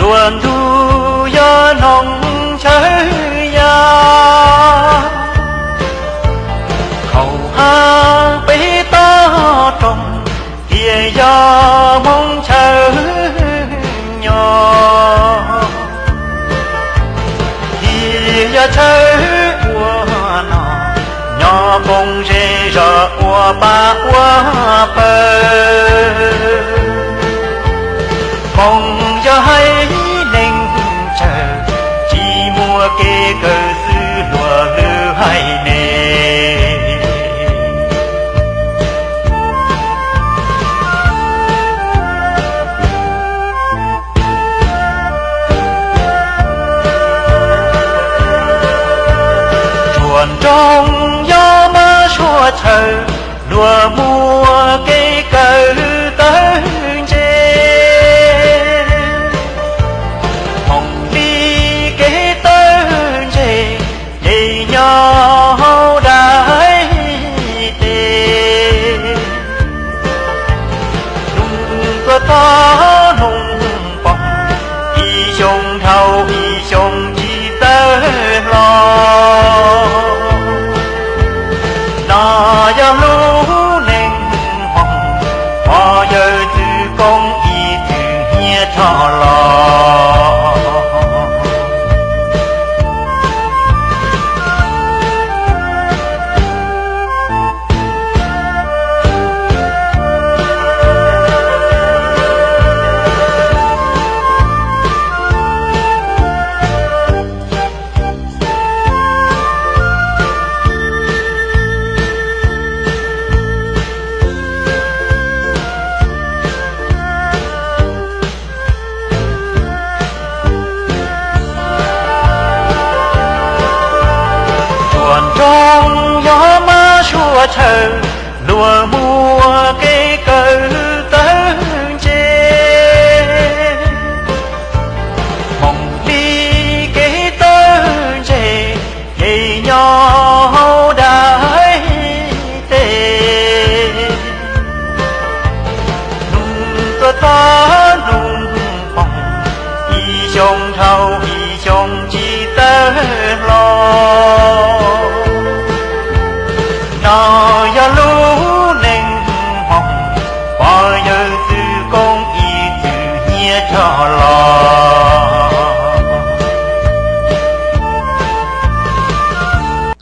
Tuaj ntuj yog noog chaw ya, khaum hav peb toj roog, tias yog Hmoob chaw nyob, tias yog chaw ua noj, nyob poob zej zos ua pa ua pawg. Hmoob yog haiv neeg tsawg, tsis muaj kev kawm xwb luag lwm haiv neeg. Tsuas nroog yog mab suav chaw, luag muaj kev kawm tawg ntse. Hmoov li kev tawg ntse, ces nyob hauv daim teb. Noog tuaj txog noog poob, ib xyoo dhau ib xyoo tsis tawg hlo. No yog lub neej Hmoob, pog yawg txwv koob ib txwm hnyiab rho los. Tsuas nroog yog mab suav chaw, luag muaj kev kawm tawg ntse. Hmoov li kev tawg ntse, ces nyob hauv daim teb. Noog tuaj txog noog poob, ib xyoo dhau ib xyoo tsis tawg hlo. No yog lub neej Hmoob, pog yawg txwv koob ib txwm hnyiab rho los.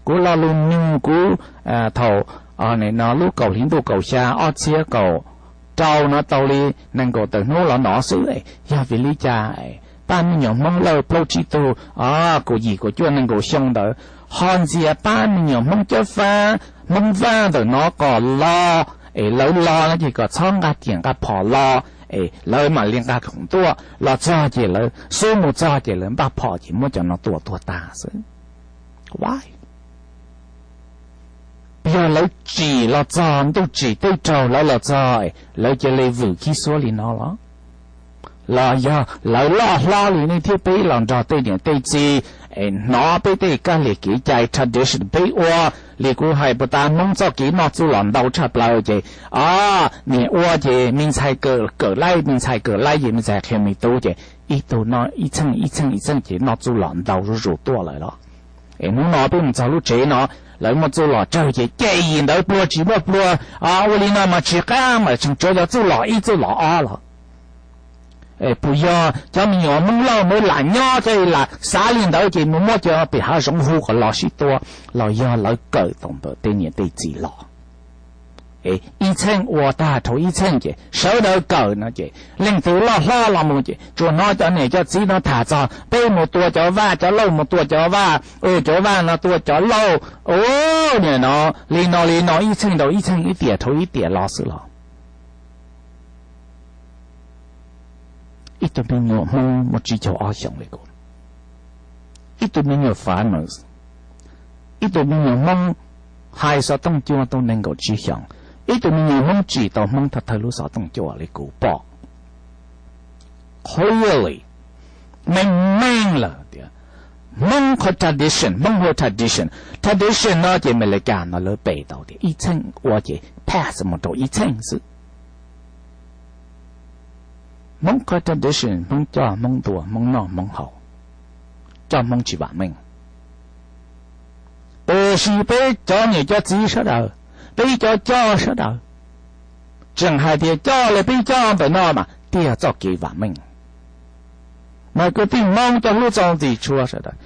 Kuv lo lus nug kuv thaum no lub kaum hli ntuj kaum xya ob txhiab kaum rau no tau li nees nkaum tawm hnub los no xwb, yog vim li cas pab me nyuam Hmoob Lauj plaub tsib tug, kaum yim kaum cuaj nees nkaum xyoo ntawd ho ntxias pab me nyuam Hmoob Cob Fab, Hmoob Vaj ntawm no kom los, es lawv los no ces kom txhob nqa riam nqa phom los, es lawv mam li nqa khoom tuaj, los txog ces lawv xub mus txog ces lawv npaj phom ces muab cov no tua tuag tag xwb. Yog lawv tsim los txog ntuj tsim teb raug lawv los txog, lawv cia li vwm khib xuab li no los? Los yog lawv loj hlob li nej thiab peb los nrog tej niam tej txiv hnov peb tej kab lis kev cai tradition peb ua li kuv hais puas tas, Hmoob txoj kev noj txuj lom ntau tshaj plaws ces, niam ua ces me ntxhais kawm laib, me ntxhais kawm laib ces me ntxhais qhia me tub ces ib tug noj ib txheej ib txheej ib txheej ces noj txuj lom ntau zuj zus tuaj lawm los? Es hnub no peb mus txog lub tsev no, lawv muaj txuj lom tsawg ces cem yim ntawd pluag tsis muaj pluag, ua li no mas tsis qab mas tseem tsuav cov txuj lom ib txuj lom ob los? Puas yog cov me nyuam Hmoob Lauj ntawd lam nyob thiab lam xav li ntawd ces mus muab cov pem hav zoov hu kom los sib tua, los yog lawv kawm tau ntawm tej niam tej txiv los? Ib txheej ua tag rau ib txheej ces sawv daws kawm no ces leej twg loj hlob los mus ces tsuas hnov cov niam cov txiv no tham txog peb mus tua cov Vaj, cov Lauj mus tua cov Vaj, cov Vaj no tua cov Lauj, nim no li no li no ib txheej rau ib txheej ib tiam rau ib tiam los xwb los? Ib tug me nyuam Hmoob muaj tsib caug ob xyoos li kuv, ib tug me nyuam farmers, ib tug me nyuam Hmoob hais xov tooj cua tau nees nkaum tsib xyoos, ib tug me nyuam Hmoob tsim tau Hmoob thawj thawj lub xov tooj cua li kuv pom clearly, meej meej lawm tias Hmoob qhov tradition, Hmoob hu tradition, tradition no ces Amelikas no lawv pem tau tias ib txheej ua ces pass mus rau ib txheej xwb. Hmoob qhov tradition, Hmoob coj Hmoob ntua, Hmoob noj Hmoob haus, coj Hmoob tsis vam meej. Tiam sis peb cov niam cov txiv sawv daws, peb cov coj sawv daws, tseem hais tias coj li peb coj ntawm no mas tiag txoj kev vam meej. Mas kwv tij Hmoob cov hlub txo ntxim tshua sawv daws,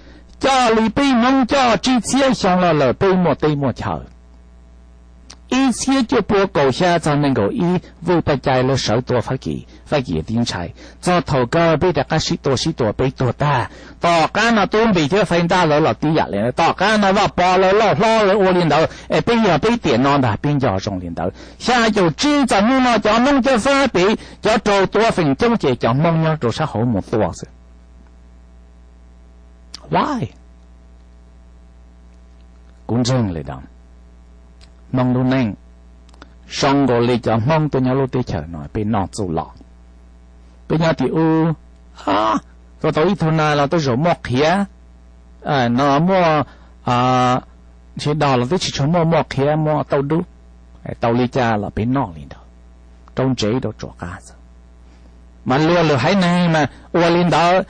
coj li peb Hmoob coj tsib txhiab xyoo los lawm peb muaj teb muaj chaw. Ib txhiab cuaj pua kaum xya txog nees nkaum ib Vwj Paj Cai lawv sawv tua Fab Kis, Fab Kis tib ntshai. Txog thaum kawg peb rov qab sib tua sib tua peb tuag tag. Tom qab no Tub Npis thiab Fais Ntaj lawv los tib yam li ntawd, tom qab no Vaj Pov lawv loj hlob lawv ua li ntawd es peb yog peb tiam no ntag peb nco zoo li ntawd. Xya caum tsib txog hnub no cov Hmoob cov fab pem cov raug tua feem coob ces cov Hmoob nyob rau sab hauv mus tua xwb. Why? Kuv ntseeg li ntawd, Hmoob lub neej zoo nkaus li cov Hmoob tuaj nyob lub teb chaws no peb noj txuj lom. Peb nyob tim ub, tuaj tau ib tug nas los tej zaum muaj qhiav, no muaj, ntshe dog los twb tsis tshua muaj, muaj qhiav muaj tauj dub, tau li cas los peb noj li ntawd, rau ntsev rau tsuas qab xwb. Mas luag lwm haiv neeg mas ua li ntawd,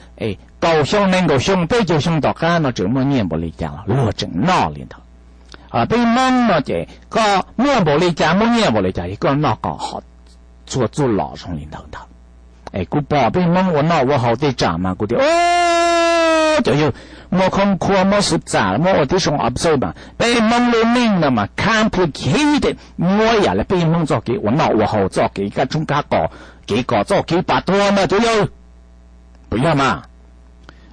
kaum xyoo nees nkaum xyoo peb caug xyoo tom qab no tseem muaj nyiaj npaum li cas los luag tseem noj li ntawd. Peb Hmoob no ces koj muaj npaum li cas muaj nyiaj npaum li cas es koj noj kom ho txhua txuj lom zoo li ntawd ntag. Es kuv pom peb Hmoob ua noj ua haus tej tsam mas kuv tias, o, cov yawg muaj khoob khuab muab xub txam muab ua tib zoo observe mas peb Hmoob lub neej no mas complicated, nyuaj ib yam li peb Hmoob txoj kev ua noj ua haus, txoj kev kab tshoob kab qos, kev kos txoj kev pam tuag mas cov yawg. Puas yog mas?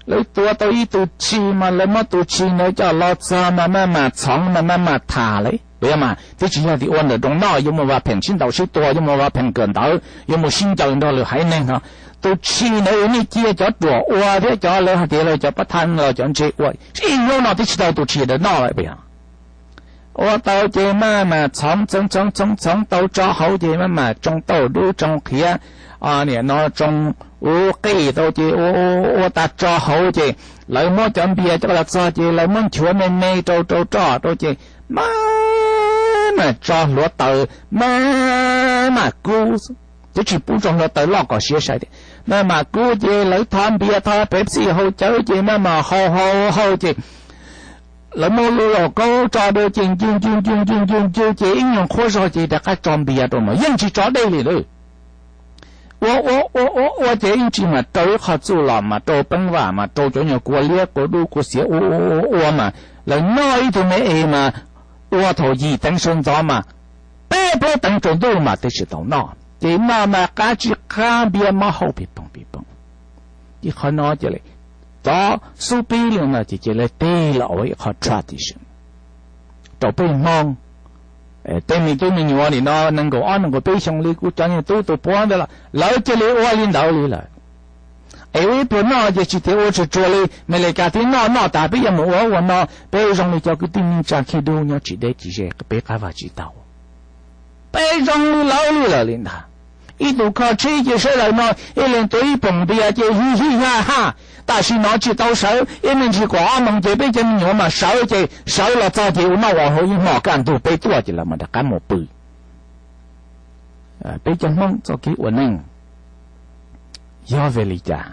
Lawv tua tau ib tug tshis mas lawv muab tus tshis ntawd coj los txog mas maj mam txhoov mas maj mam tham lawm, puas yog mas? Twb tsis yog tias ua ntawm rooj noj yuav mus vaj pheem sib ntaus sib tua, yuav mus vaj pheem kawm ntawv, yuav mus sib ncaws nrog lwm haiv neeg no. Tus tshis ntawd yog nej cia cov ruam ua thiab cov lawv hais tias lawv cov pab thaj los cov ntse ua, ib hnub no twb tsis tau tus tshis ntawd noj lawm puas yog? Ua tau ces maj mam txhoov txhoov txhoov txhoov tau tso hauv ces maj mam tsoo tauj dub tsoo qhiav, nim no tsoo ub qij tau ces ua ua ua tas tso hauv ces lawv muab cov npias coj los txog ces lawv muab nchuav me me rau rau roj rau ces maj mam tso hluav taws, maj mam kub, twb tsis pub tso hluav taws loj kom siav sai tias, maj mam kub ces lawv thov npias thov Pepsi hau cawv ces maj mam hau hau hau ces lawv muab lub lauj kaub tso rau ces ncu ncu ncu ncu ncu ncu ces ib nyuag qhuav zog ces rov qab tso npias rau mas yeej tsis tso dej li lawm. Ua ua ua ua ua ces ib ntsis mas rau ib qho txuj lom mas rau peeb vam mas rau cov nyuag kua liab kua dub kua xiav ua ua ua ua mas lawv noj ib tug me es mas ua thaum yim teev sawv ntxov mas peb plaub teev tsaus ntuj mas twb tsis tau noj ces noj mas qab tsis qab npias mov hau pis poog pis poog. Ib qho no ces cov xub pib li no ces cia li tig los ua ib qho tradition rau peb Hmoob. Tej me tub me nyuam nim no nees nkaum ob nees nkaum peb xyoo li kuv cov niag tub tus puav ntawd los lawv cia li ua li ntawd li lawm. Es ua ib pluag noj ces tsis tias ua tsuag tsuag li Amelikas thiab noj noj tas peb yuav mus ua ua no, peb zoo li cov kwv tij neej tsa khij dub nyob tsis deb tsis ze peb qab vaj tsis taus. Peb zoo li lawv li lawm li ntag. Ib tug kho tsheb ces sawv daws no ib leeg tua ib poom npias ces hij hij ha ha. Tam sim no tsis tau sawv ib me ntsis kom ob moos ces peb cov me nyuam mas sawv ces sawv los txog ces ua noj ua haus ib hmos kaj ntug peb tuaj ces lawv mas rov qab mus pw. Peb cov Hmoob txoj kev ua neej yog vim li cas?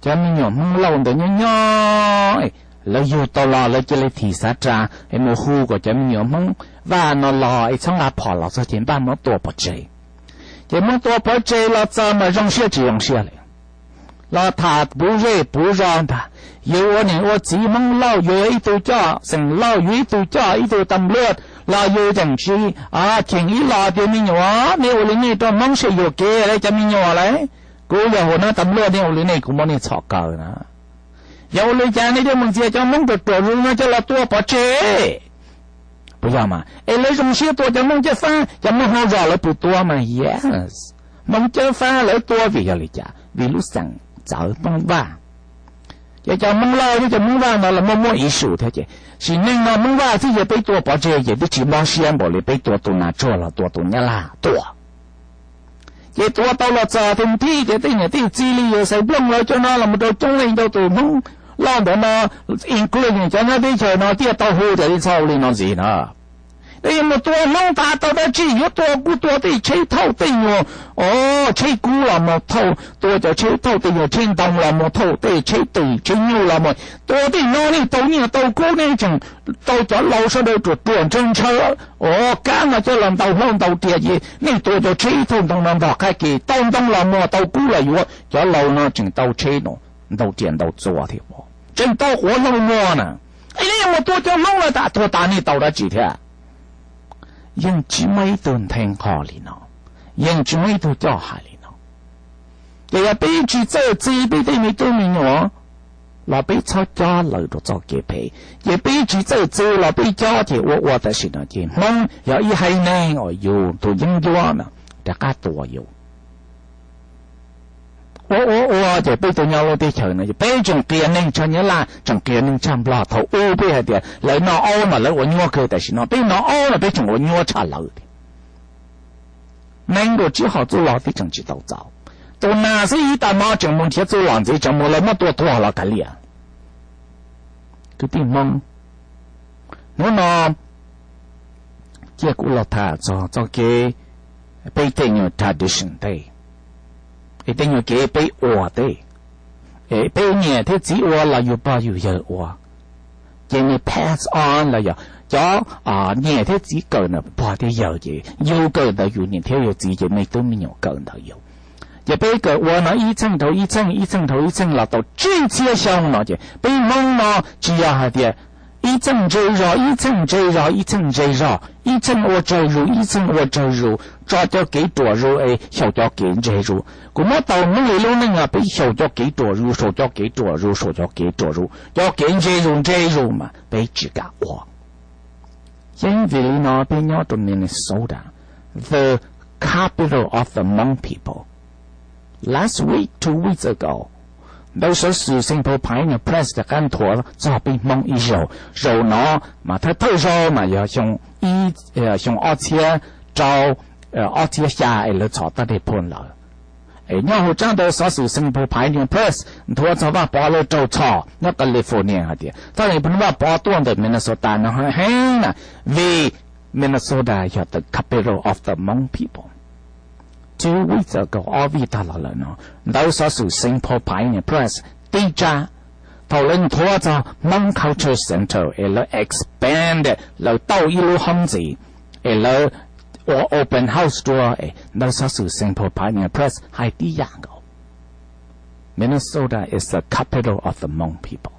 Cov me nyuam Hmoob Lauj ntawd nyob nyob lawv yug tau los lawv cia li thim xav ras es mus hu kom cov me nyuam Hmoob Vaj no los es txhob nqa phom los txog ces npaj muab tua pov tseg. Ces muab tua pov tseg los txog mas zoo siab tsis zoo siab li. Los tham puv zej puv zos ntag, yus ua niam ua txiv Hmoob Lauj, yus ib tug coj xeem Lauj, yus ib tug coj ib tug tas npluaj, los yus tseem tsis cheem ib los tias me nyuam nej ua li nej rau Hmoob seb yuam kev lawm cov me nyuam lawm. Kuv yog hua nab tas npluaj nej ua li nej kuv muab nej txhom kaw na. Yog ua li cas nej thiaj mus ntxias cov Hmoob ruam ruam zoo no coj los tua pov tseg? Puas yog mas es lawv zoo siab tua cov Hmoob Cawm Fab, cov Hmoob hauv zos lawv puas tua mas? Yes, Hmoob Cawm Fab lawv tua vim yog li cas? Vim lub xeem txawv Hmoob Vaj. Ces cov Hmoob Lauj thiab cov Hmoob Vaj no los muaj muaj issue thiab ces sim neej no Hmoob Vaj thiab yog peb tua pov tseg ces twb tsis mob siab npaum li peb tua tus Nas Tsuag los tua tus Nyab Laj tuaj. Ces tua tau los txog tej nti ces tej niam tej txiv li yawg Xaiv Nplooj lawv cov no los mus rau coob leej ntau tus Hmoob Lauj ntawd no, including cov nyob teb chaws no thiaj tau hu tias li txhob ua li no ntxiv na. Tej mus tua Hmoob tas tau dab tsi, yuav tua kuj tua tej tsheb thauj tej nyuag, o, tsheb kub los mus thauj, tua cov tsheb thauj tej nyuag tsheb ntoo los mus thauj tej tsheb twm tsheb nyuj los mus, tua tej no nej tau nyiaj tau kub, nej tseem tau cov laus sawv daws ruam ruam ntshaw ntshaw, o, kab no coj los ntaus hlaub ntaus riam ces nej tua cov tsheb thauj ntoo no ntog qab ke, tau ntoo los muag tau kub los yuav, cov laus no tseem tau tsheb no ntaus riam ntaus txuas thiab, tseem tau quav hlaub muag na. Es nej mus tua cov Hmoob no tas tuag tas nej tau dab tsi thiab? Yeej tsis muaj ib tug nthe nqho li no, yeej tsis muaj ib tug coj hais li no. Ces yog peb tsis txawj txi peb tej me tub me nyuam los peb txhob cob lawv rau txoj kev phem. Ces peb tsis txawj txi los peb cob ces ua ua tam sim no ces Hmoob yog ib haiv neeg uas yus tus yeeb ncuab na rov qab tua yus. Ua ua ua ces peb tus nyob lub teb chaws no ces peb tseem qias neeg tshaj Nyab Laj, tseem qias neeg tshaj Nplog. Thaum ub peb hais tias lawv noj aub mas lawv ua nyuaj kawg, tam sim no peb noj aub no peb tseem ua nyuaj tshaj lawv. Neeg dua tsib hom txuj lom twb tseem tsis tau txaus, tus nas xwb ib tag hmo tseem mus nrhiav txuj lom ntxiv, tseem mus lawv muab tua tuag los kav liam. Kwv tij Hmoob, hnub no cia kuv los tham txog txoj kev peb tej nyuag tradition tej, es tej nyuag kev peb ua tej, es peb niam thiab txiv ua los yus pog yus yawg ua, ces nws pass on los yog cov niam thiab txiv kawm ntawm pog thiab yawg, ces yus kawm ntawm yus niam thiab yus txiv, ces me tub me nyuam kawm ntawm yus. Ces peb kawm ua no ib txheej dhau ib txheej, ib txheej dhau ib txheej los tau tsib txhiab xyoo no ces peb Hmoob no tsis yog hais tias ib txheej ntse zog ib txheej ntse zog ib txheej ntse zog, ib txheej ua tsawg zus ib txheej ua tsawg zus, tso cov kev ruam zus es xyaum cov kev ntse zus. Kuv muab tau Hmoob li lub neej no peb xyaum cov kev ruam zus, xyaum cov kev ruam zus, xyaum cov kev ruam zus, cov kev ntse zus ntse zus mas peb tsis kam ua. Yeej vim li no peb nyob rau Minnesota, the capital of the Hmong people, last week, two weeks ago, ntawv xov xwm Saint Paul Pioneer Press rov qab nthuav txog peb Hmoob ib zaug. Zaum no mas thawj thawj zaug mas yog xyoo ob txhiab rau ob txhiab xya es lawv txhom taj dej phom lawm. Es nyob hauv tsab ntawv xov xwm Saint Paul Pioneer Press nthuav txog Vaj Pov lawv raug txhom nyob California hais tias txoj kev Vaj Pov tuaj ntawm Minnesota no heev na, vim Minnesota yog the capital of the Hmong people. Two weeks ago, ob vij tag los lawm no, ntawv xov xwm Saint Paul Pioneer Press tib tsab, thaum lawv nthuav txog Hmong Culture Center es lawv expand, lawv tau ib lub hoob ntxiv, es lawv ua open house dua, es ntawv xov xwm Saint Paul Pioneer Press hais tib yam nkaus. Minnesota is the capital of the Hmong people.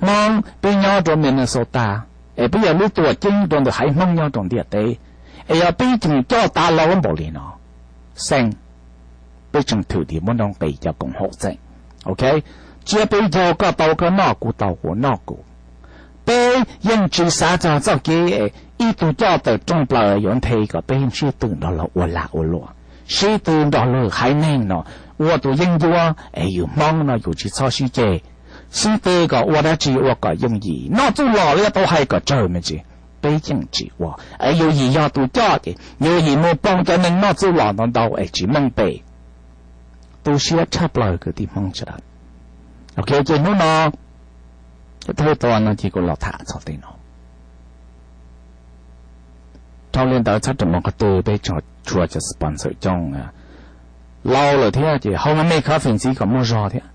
Hmoob peb nyob rau Minnesota, es peb yog lub tuam ceeb rau ntawm haiv Hmoob nyob rau ntiaj teb, es yog peb tseem coj tas los npaum li no, xeeb, peb tseem thwm tias muab nroo qis cov koom haum xeeb. Ok, tsiab peb caug, koj tau koj noj, kuv tau kuv noj kuv. Peb yeej tsis xav txog txoj kev ib tug coj tawm rooj plaws yuav nthe kom peb sib tw nrog luag ua lag ua luam, sib tw nrog luag haiv neeg no ua tus yeeb ncuab es yus Hmoob no yus tsis txhob sib ceg, sib tw kom ua dab tsi ua kom yooj yim, noj txuj lom los yuav tau hais kom tsawg me ntsis. Peb yeej tsis ua, es yus yim yog tus coj ces yus yim mus poob cov neeg noj txuj lom ntau ntau es tsis meej pem. Tu siab tshaj plaws kwv tij Hmoob sawv daws. Ok, ces hnub no thawj tua no ces kuv los tham txog tej no. Dhau li ntawd txhob rawm mus qhov twg, peb tsuas cov sponsor coob, laus lawm thiab ces hau me me coffee ntxiv kom muaj zog thiab.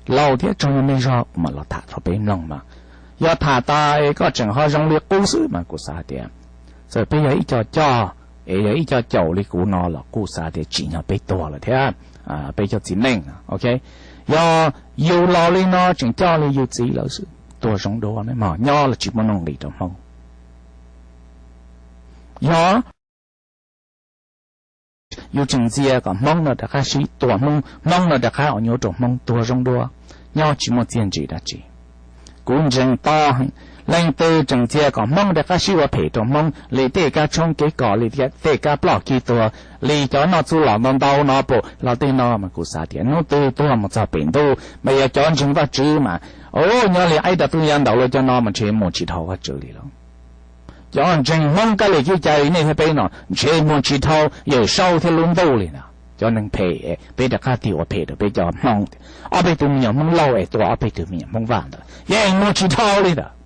Laus thiab tsaug me me zog kuv mam los tham rau peb mloog mas. Yog tham tas es koj tseem ho zoo li qub xwb mas kuv xav hais tias, txawm peb yog ib co coj, es yog ib co caum li kuv no los kuj xav tias tsim nyog peb tuag lawm thiab, peb cov txiv neej. Ok, yog yus laus li no tseem coj li yus txiv lawm xwb, tuag zoo dua, nyob los tsis muaj nuj nqis rau Hmoob. Yog yus tseem ntxias kom Hmoob no rov qab sib tua, Hmoob, Hmoob no rov qab ua nyuaj rau Hmoob, tuag zoo dua, nyob tsis muaj txiaj ntsig dab tsi. Kuv ntseeg to, leej twg tseem ntxias kom Hmoob rov qab sib ua phem rau Hmoob li tej kab tshoob kev kos, li tej kab ploj kev tuag, li cov noj txuj lom ntau ntau no pam los tej no mas kuv xav tias hnub twg tuag mus txog pem ntuj mas yog cov ntseeg Vajtswv mas, o, nyob li ib rab tub yab ntaus lawm cov no mas ntshe mus tsis dhau Vajtswv li lawm. Cov ntseeg Hmoob kab li kev cai li nej thiab peb no ntshe mus tsis dhau Yawm Saub thiab lub ntuj li ntag. Cov neeg phem, peb rov qab tig ua phem rau peb cov Hmoob, ob peb tug me nyuam Hmoob Lauj es tua ob peb tug me nyuam Hmoob Vaj ntawd yeej mus tsis dhau li ntawd.